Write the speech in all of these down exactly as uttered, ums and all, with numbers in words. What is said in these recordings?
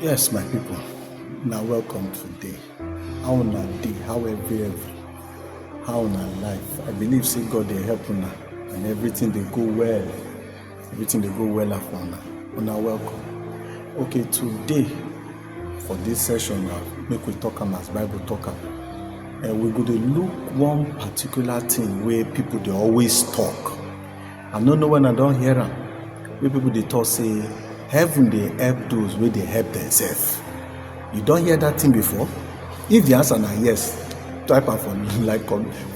Yes, my people, now welcome today. How una dey? How every every? How una life? I believe say God dey help una and everything dey go well. Everything dey go well for una. Una welcome. Okay, today for this session now, make we talk am as Bible talk am. And we go dey look one particular thing wey people dey always talk. I no know when I don hear am. Wey people dey talk say heaven dey help those wey dey help themselves. You don hear that thing before? If the answer na yes, type am for like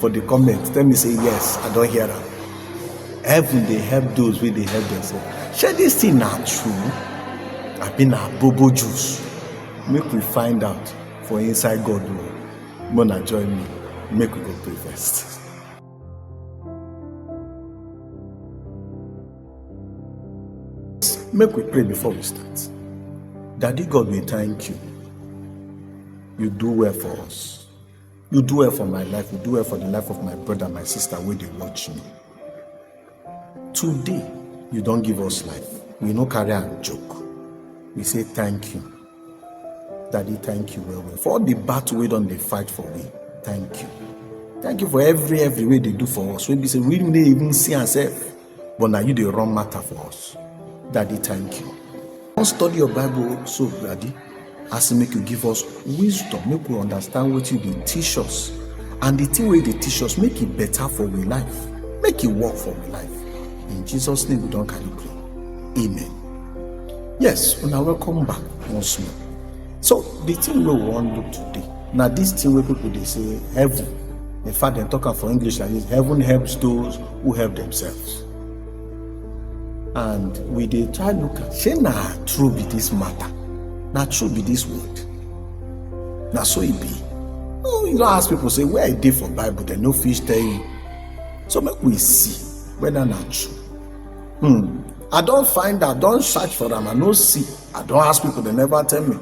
for the comment. Tell me say yes, I don hear am. Heaven dey help those wey dey help themselves. Shey this thing na true? Abi na bobo juice? Make we find out for inside God o. Mona join me. Make we go pray first. Make we pray before we start. Daddy God, we thank you. You do well for us. You do well for my life. You do well for the life of my brother, my sister, wey dey watch me. Today, you don give us life. We no carry am joke. We say thank you. Daddy, thank you well well. For all the battle wey don dey fight for we, thank you. Thank you for every, every wey dey do for us. Wey be say we no even see ourselves, but na you dey run matter for us. Daddy, thank you. Don study your Bible so, Daddy. Ask make you give us wisdom, make we understand wetin you dey teach us. And the thing wey you dey teach us, make it better for we life. Make it work for we life. In Jesus' name we don carry pray. Amen. Yes, una welcome back once more. So, the thing wey we wan look today, na this thing wey people dey say heaven. In fact, dem talk am for English like this, heaven helps those who help themselves. And we dey try look at, shey na true be this matter? Na true be this word? Na so e be? No, you don ask people say where e dey for Bible, dem no fit tell you. So make we see whether na true. Hmm. I don find out, don search for am, I no see. I don ask people, dem never tell me.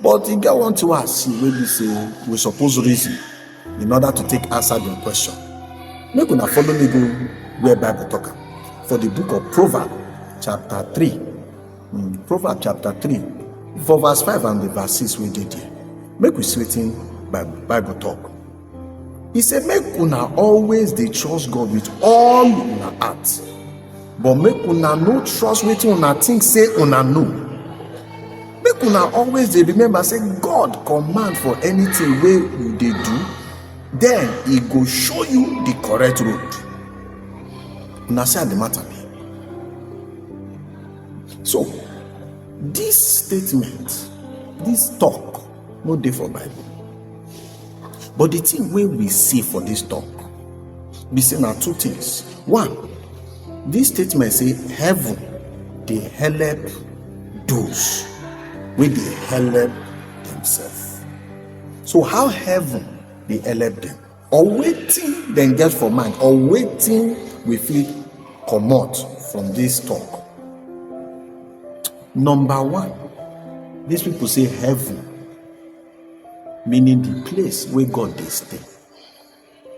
But e get one thing wey I see wey be say we suppose reason in order to take answer the question. Make una follow me go where Bible talk am. For the book of Proverbs, chapter three. Mm, Proverbs chapter three, for verse five and the verse six wey dey there. Make we see wetin Bi-, Bible talk. E say, make una always dey trust God with all una heart, but make una no trust wetin una think say una know. Make una always dey remember say God command for anything wey you dey do, then e go show you the correct road. Una see how the matter be. So, this statement, this talk, no dey for Bible. But the thing wey we see for this talk be say na two things. One, this statement say heaven dey help those wey dey help themselves. So how heaven dey help them? Or wetin dem get for mind? Or wetin we fit comot from this talk? Number one, these people say heaven, meaning the place wey God dey stay,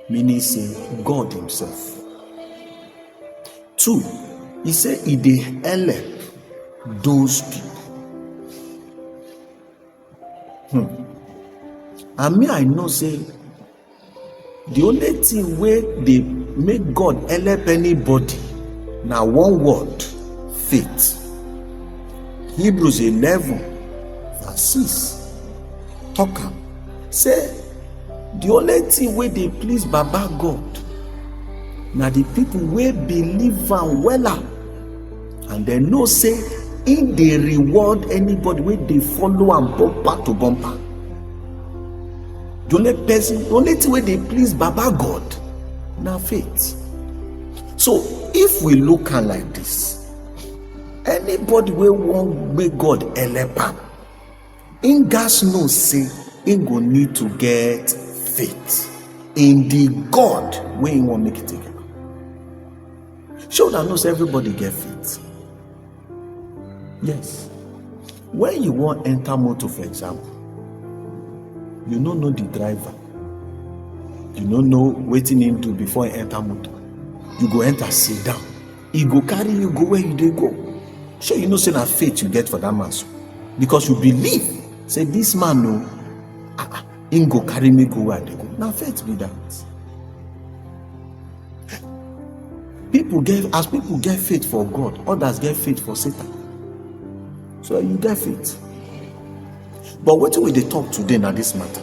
meaning say God himself. Two, he say e dey help those people. Hmm. And me, I know say the only thing wey dey make God help anybody na one word, faith. Hebrews eleven verse six talk am say the only thing wey dey please Baba God na the people wey believe am wella, and dem know say he dey reward anybody wey dey follow am bumper to bumper. The only person, the only thing wey dey please Baba God na faith. So if we look am like this, anybody wey wan make God help am, im gats know say im go need to get faith in the God wey im wan make e take help am. Shey una know say everybody get faith? Yes. When you wan enter motor, for example, you no know the driver, you no know wetin him do before he enter motor, you go enter, sit down, he go carry you go where you dey go. Shey you know say na faith you get for that man so? Because you believe say this man, no, ah, ah, him go carry me go where I dey go. Na faith be that. People get, as people get faith for God, others get faith for Satan. So you get faith. But wetin we dey talk today na this matter.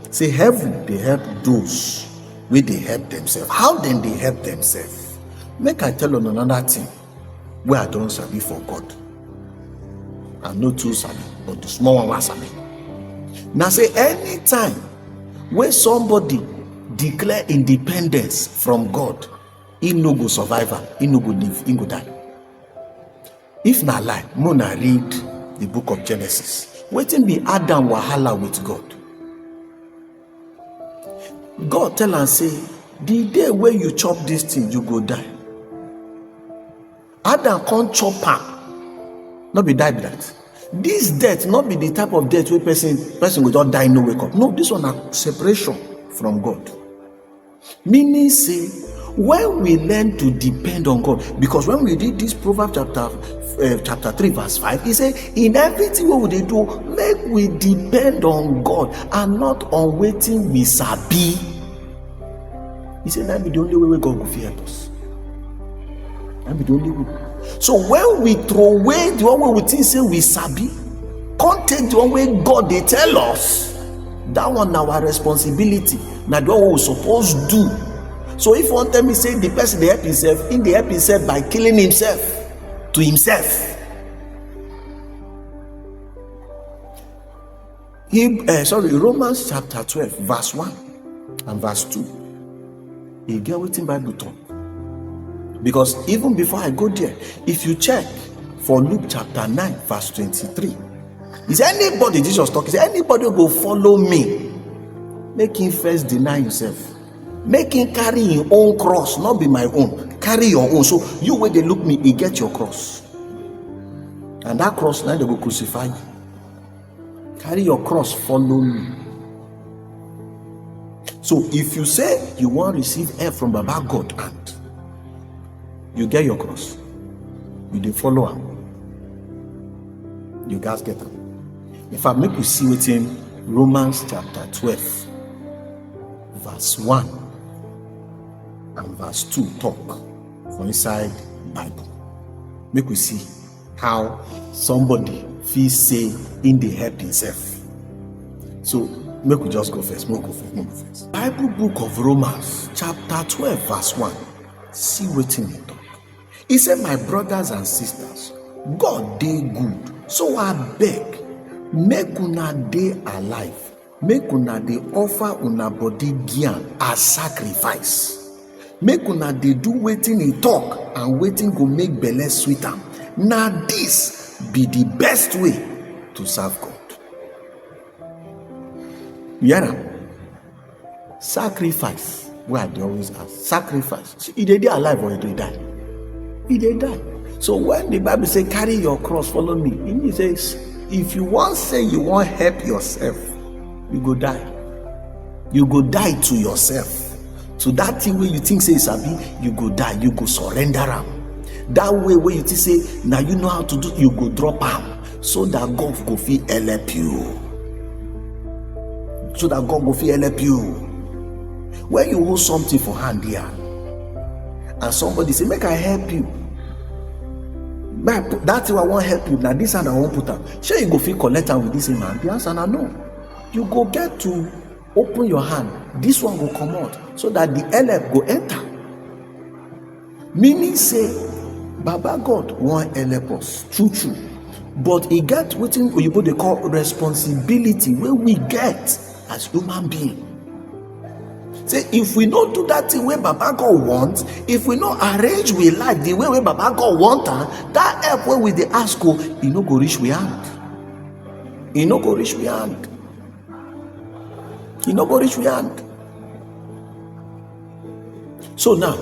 Say heaven dey help those wey dey help themselves. How dem dey help themselves? Make I tell una another thing wey I don sabi for God. I no too sabi, but the small one wey I sabi. Na say anytime wey somebody declare independence from God, he no go survive am, he no go live, he go die. If na lie, make una read the book of Genesis. Wetin be Adam wahala with God? God tell am say, the day wey you chop this thing, you go die. Adam come chop am. No be die be that. This death no be the type of death wey person, person go just die, no wake up. No, this one na separation from God. Meaning say, when we learn to depend on God, because when we read this Proverbs chapter, eh, chapter three verse five, e say, in everything wey we dey do, make we depend on God and not on wetin we sabi. E say na be the only way wey God go fit help us. Na be the only way. So when we throw away the one wey we think say we sabi, come take the one wey God dey tell us, that one na our responsibility. Na the one wey we suppose do. So if you wan tell me say the person dey help himself, he dey help himself by killing himself to himself. He, eh, sorry, Romans chapter twelve, verse one and verse two. You get wetin Bible talk? Because even before I go there, if you check for Luke chapter nine, verse twenty-three, is anybody, Jesus talk, is anybody go follow me, make him first deny himself. Make him carry him own cross, not be my own. Carry your own. So you wey dey look me, e get your cross. And that cross, na dem go crucify you. Carry your cross, follow me. So if you say you wan receive help from Baba God hand, you get your cross, you dey follow am, you gats get am. In fact, make we see wetin Romans chapter twelve, verse one and verse two talk for inside Bible. Make we see how somebody fit say him dey help himself. So make we just go first, make we go first, make we go first. Bible book of Romans, chapter twelve, verse one. See wetin e talk. E say, my brothers and sisters, God dey good, so abeg, make una dey alive, make una dey offer una body give am as sacrifice. Make una dey do wetin e talk and wetin go make belle sweet am. Na this be the best way to serve God. You hear am? Sacrifice, wey I dey always ask, sacrifice, e dey dey alive or e dey die? E dey die. So when the Bible say, carry your cross, follow me, e mean say, if you wan say you wan help yourself, you go die. You go die to yourself. So that thing wey you think say you sabi, you go die, you go surrender am. That way wey you think say na you know how to do, you go drop am, so that God go fit help you. So that God go fit help you. When you hold something for hand here, and somebody say, make I help you, that thing I wan help you, na this hand I wan put am. Shey you go fit collect am with this same hand? The answer na no. You go get to open your hand, this one go comot, so that the help go enter. Meaning say, Baba God wan help us, true, true. But e get wetin oyibo dey call responsibility wey we get as human being. Say, if we no do that thing wey Baba God want, if we no arrange we life the way wey Baba God want am, that help wey we dey ask o, e no go reach we hand. E no go reach we hand. E no go reach we hand. So now,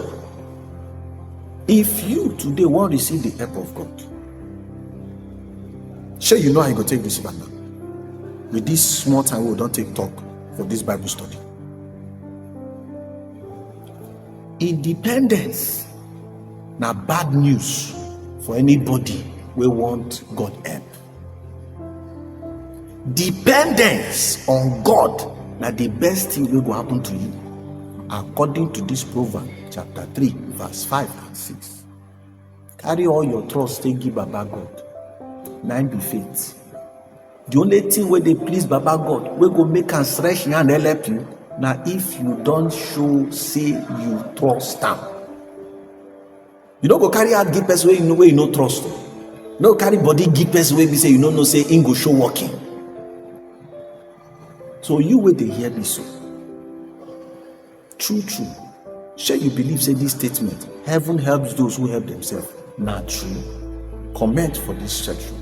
if you today wan receive the help of God, shey you know how you go take receive am now? With this small time wey we don take talk for this Bible study. Independence na bad news for anybody wey want God help. Dependence on God na the best thing wey go happen to you, according to this Proverbs chapter three, verse five and six. Carry all your trust take give Baba God. Na im be faith. The only thing wey dey please Baba God, wey go make am stretch him hand help you, na if you don show say you trust am. You no go carry hand give person wey you no, wey you no trust o. You no go carry body give person wey be say you no know say him go show working. So you wey dey hear me so, true true, shey you believe say this statement, "Heaven helps those who help themselves," na true? Comment for this section.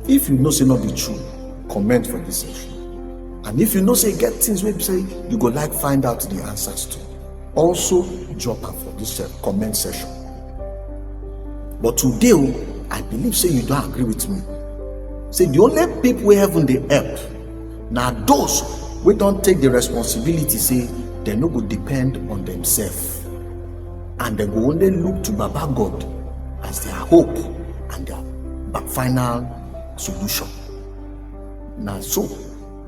If you know say no be true, comment for this section. And if you know say e get things wey be say you go like find out the answers to, also drop am for this, uh, comment section. But today o, I believe say you don agree with me say the only people wey heaven dey help na those wey don take the responsibility say dem no go depend on themselves, and dem go only look to Baba God as their hope and their ba-, final solution. Na so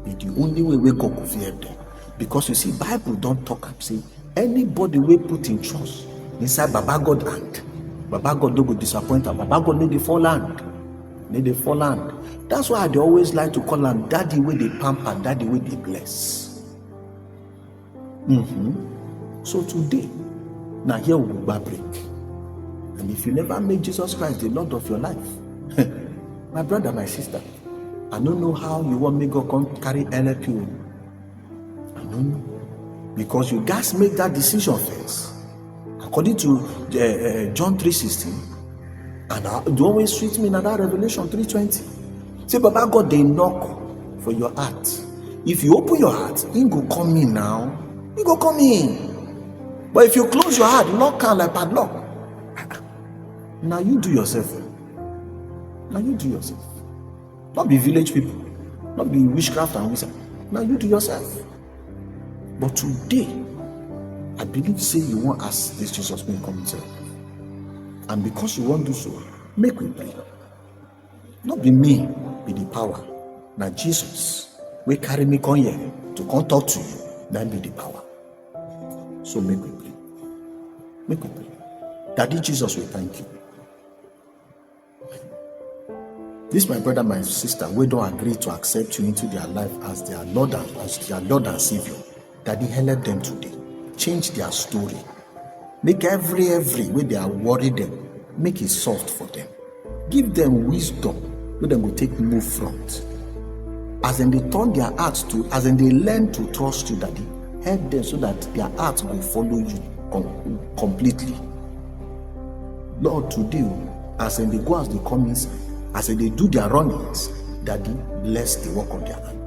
be the only way wey God go fit help them. Because you see, Bible don talk am say anybody wey put him trust inside Baba God hand, Baba God no go disappoint am. Baba God no dey fall hand, no dey fall hand. That's why I dey always like to call am daddy wey dey pamper, daddy wey dey bless. Mm-hmm. So today, na here we go gba break. And if you never make Jesus Christ the Lord of your life, my brother, my sister, I no know how you wan make God come carry help you. I no know. Because you gats make that decision first. According to, uh, uh, John three sixteen, and, uh, the one wey sweet me na that Revelation three twenty. Say Baba God dey knock for your heart. If you open your heart, him go come in now. He go come in. But if you close your heart, lock am like padlock, na you do yourself. Na you do yourself. No be village people, no be witchcraft and wizard. Na you do yourself. But today, I believe say you wan ask this Jesus make come into your life. And because you wan do so, make we pray. No be me be the power. Na Jesus wey carry me come here to come talk to you, na him be the power. So make we pray. Make we pray. Daddy Jesus, we thank you. This my brother, my sister, wey don agree to accept you into their life as their Lord and, as their Lord and Savior. Daddy, help them today. Change their story. Make every, every wey dey worry them, make it soft for them. Give them wisdom wey dem go take move front. As dem dey turn their heart to, as dem dey learn to trust you, Daddy, help them so that their heart go follow you com-, completely. Lord, today o, as dem dey go, as dem come inside, as dem dey do their runnings, Daddy, bless the work of their hand.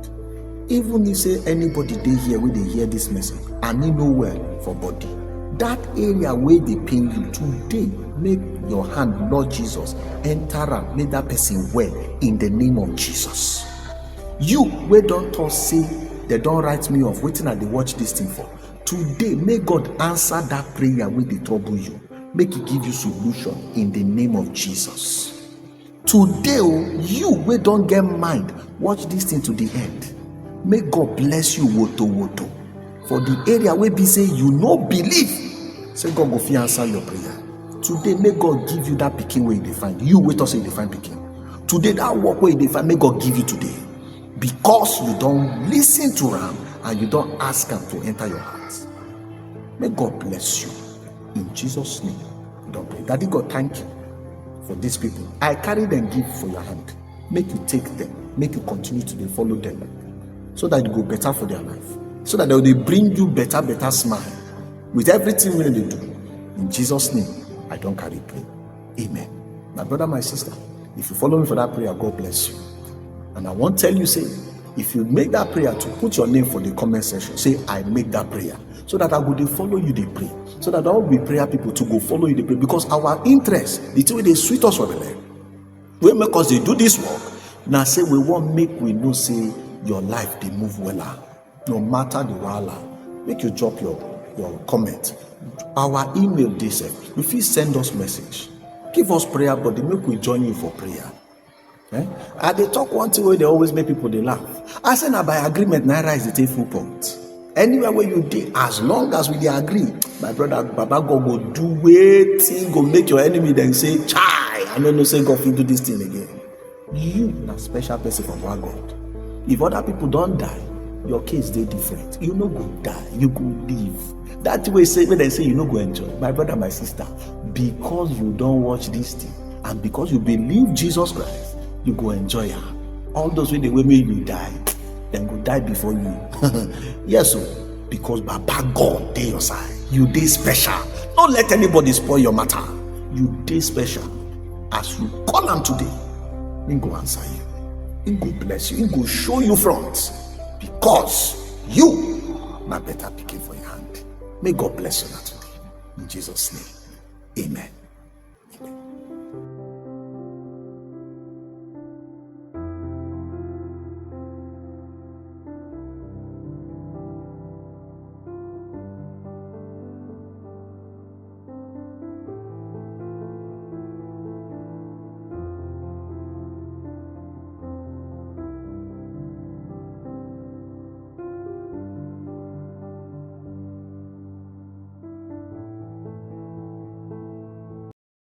Even if say anybody dey here wey dey hear this message and he no well for body, that area wey dey pain you today, make your hand, Lord Jesus, enter am, make that person well in the name of Jesus. You wey don talk say dem don write me off, wetin I dey watch this thing for? Today, make God answer that prayer wey dey trouble you. Make he give you solution in the name of Jesus. Today o, you wey don get mind watch this thing to the end, make God bless you woto woto for the area wey be say you no believe say God go fit answer your prayer. Today, make God give you that pikin wey you dey find. You wey talk say you dey find pikin. Today, that work wey you dey find, make God give you today. Because you don listen to am and you don ask am to enter your heart. May God bless you. In Jesus' name, we don pray. Daddy God, thank you for these people. I carry them give for your hand. Make you take them. Make you continue to dey follow them, so that it go better for their life. So that they will dey bring you better, better smile with everything wey they do. In Jesus' name, I don carry pray. Amen. My brother, my sister, if you follow me for that prayer, God bless you. And I wan tell you say, if you make that prayer, to put your name for the comment section, say, "I make that prayer," so that I go dey follow you dey pray, so that all we prayer people to go follow you dey pray, because our interest, the thing wey dey sweet us for the life, wey make us dey do this work, na say we wan make we know say your life dey move wella, no matter the wahala. Make you drop your, your comment. Our email dey sef. You fit send us message. Give us prayer body, make we join you for prayer. Eh? I dey talk one thing wey dey always make people dey laugh. I say na by agreement na rice dey take full pot. Anywhere wey you dey, as long as we dey agree, my brother, Baba God go do wetin go make your enemy dem say, "Chai, I no know say God fit do this thing again." You na special person for Baba God. If other people don die, your case dey different. You no go die, you go live. That way say, when dem say you no go enjoy, my brother, my sister, because you don watch this thing and because you believe Jesus Christ, you go enjoy am. All those wey dey wait make you die, dem go die before you. Yes o, because Baba God dey your side. You dey special. No let anybody spoil your matter. You dey special. As you call am today, he go answer you. He go bless you. He go show you front because you na better pikin for your hand. May God bless you today. In Jesus' name, amen.